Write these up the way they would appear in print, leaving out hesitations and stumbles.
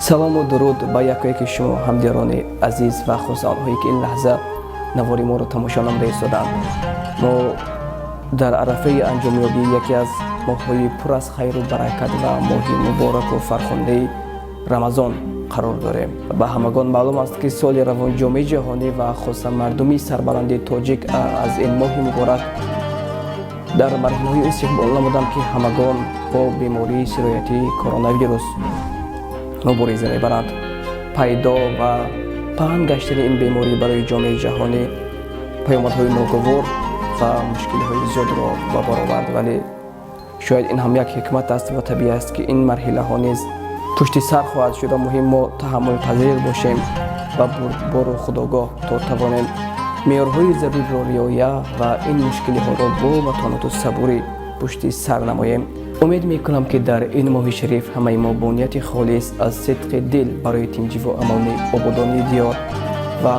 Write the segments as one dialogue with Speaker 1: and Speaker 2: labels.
Speaker 1: Салому дуруд ба якояки шумо, ҳамдиёрони азиз ва хусусан онҳое, ки ин лаҳза навори моро тамошо намуда истоданд. Мо дар арафаи анҷомёбии яке аз моҳҳои пур аз хайру баракат ва моҳи мубораку фархундаи Рамазон қарор дорем. Ба ҳамагон маълум аст, ки соли равон ҷомеаи ҷаҳонӣ ва хоса мардуми сарбаланди тоҷик аз ин моҳи муборак дар марҳилаҳои истиқбол намуданд, ки ҳамагон бо бемории сироятии коронавирус мубориза мебаранд. Пайдо ва паҳн гаштани ин беморӣ барои ҷомеаи ҷаҳонӣ паёмадҳои ногувор ва мушкилиҳои зиёдро ба бор овард, вале шояд ин ҳам як ҳикмат аст ва табиӣ аст, ки ин марҳилаҳо низ пушти сар хоҳад шуд ва муҳим мо таҳаммулпазир бошем ва бурдбору худогоҳ, то тавонем меъёрҳои заруриро риоя ва ин мушкилиҳоро бо матонату сабурӣ пушти сар намоем. Умед мекунам, ки дар ин моҳи шариф ҳамаи мо бо нияти холис, аз сидқи дил барои тинҷиву амонӣ, ободонии диёр ва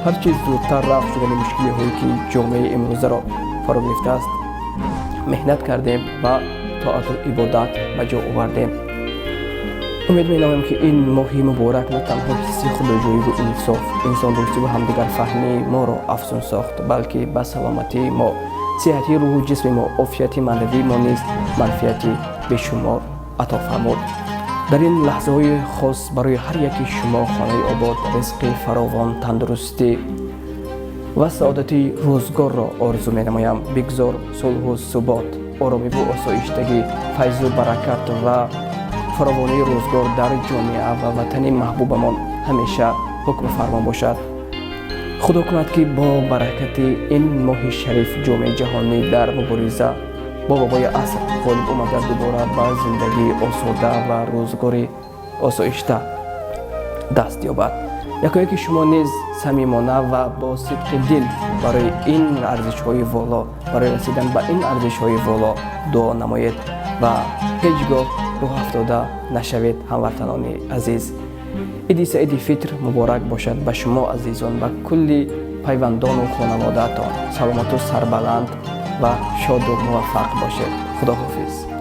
Speaker 1: ҳарчи зудтар рафъ шудани мушкилиҳое, ки ҷомеаи имрӯзаро фаро гирифтааст, меҳнат кардем ва тоату ибодат ба ҷо овардем. Умед менамоям, ки ин моҳи муборак на танҳо ҳисси худоҷӯиву инсоф, инсондӯстиву ҳамдигарфаҳмии моро афзун сохт, балки ба саломатии мо, сиҳатии рӯҳу ҷисми мо, офияти маънавии мо низ манфиати бешумор ато фармуд. Дар ин лаҳзаҳои хос барои ҳар яки шумо хонаи обод, ризқи фаровон, тандурустӣ ва саодати рӯзгорро орзу менамоям. Бигзор сулҳу субот, оромиву осоиштагӣ, файзу баракат ва фаровонии рӯзгор дар ҷомеа ва ватани маҳбубамон ҳамеша ҳукмфармо бошад. Худо кунад, ки бо баракати ин моҳи шариф ҷомеаи ҷаҳонӣ дар мубориза бо вабои аср ғолиб омада, дубора ба зиндагии осода ва рӯзгори осоишта даст ёбад. Якояки шумо низ самимона ва бо сидқи дил барои ин арзишҳои воло, барои расидан ба ин арзишҳои воло дуо намоед ва ҳеҷ гоҳ рӯҳафтода нашавед. Ҳамватанони азиз, Иди Саиди Фитр муборак бошад ба шумо, азизон, ба кулли пайвандону хонаводаатон. Саломату сарбаланд ва шоду муваффақ бошед. Худоҳофиз.